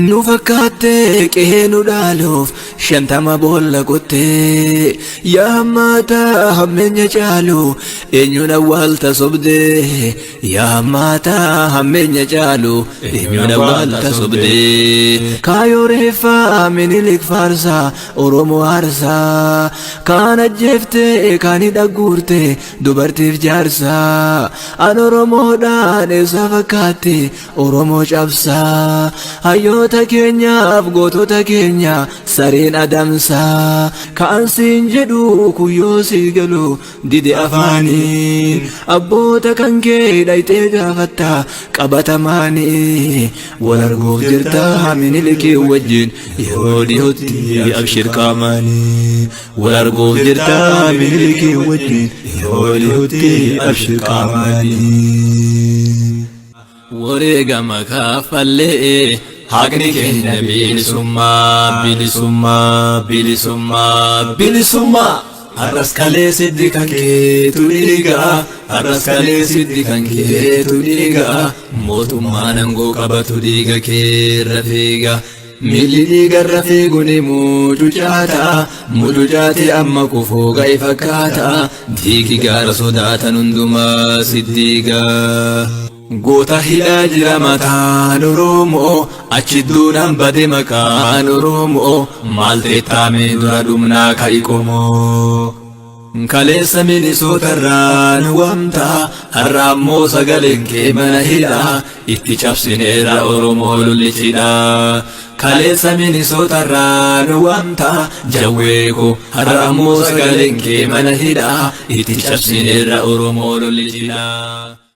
Nu fakkaattee qe'ee nu dhaaluuf 50 boolla qottee, yaa hammaataa hammeenya caalu eenyuun awwaalta sobdee, yaa hammaataa hammeenya caalu eenyuun awwaalta sobdee. Kaayoo reeffaa Minilik faarsaa Oromoo aarsaa, kaan ajjeeftee kaan hidha guurte dubartiif jaarsaa, an Oromoodhaan eessa fakkaatte Oromoo cabsaa, hayyoota keenyaaf gootota keenya sareen adamsaa, kaan siin jedhu kuyyoo sii galu dide afaanii, abboota kan kee dhayxee gaafatta qabatamaanii, wal arguuf jirta Minilikii wajjin yeroo dhiyootti abshir qaamaanii, wal arguuf jirta Minilikii wajjin yeroo dhiyootti abshir qaamaanii. Wareegama kaffallee haqni keenya bilisummaa, bilisummaa, bilisummaa, bilisummaa. Har'as kalee siddi kan keetu dhiiga, har'as kalee siddi kan keetu dhiiga, mootummaan aangoo qabatu dhiiga keerra fiiga. Miilli dhiigarra fiigu ni mucucaata, mucucaate amma kufuu ga'e fakkaata, diigi gaara sodaatan hundumaa siddiiga. Goota hidhaa jira mataan Oromoo, achi duunaan bade maqaan Oromoo, maal teettaame dura dhumnaa ka'i qomoo. Kaleessa Minisootarraa nu waamta, har'a ammoo sagaleen kee mana hidhaa, itti cabsineera Oromoo lollichidha. Kaleessa Minisootarraa nu waamta jawwee koo, har'a ammoo sagaleen kee mana hidhaa, itti cabsineera Oromoo lollichidha.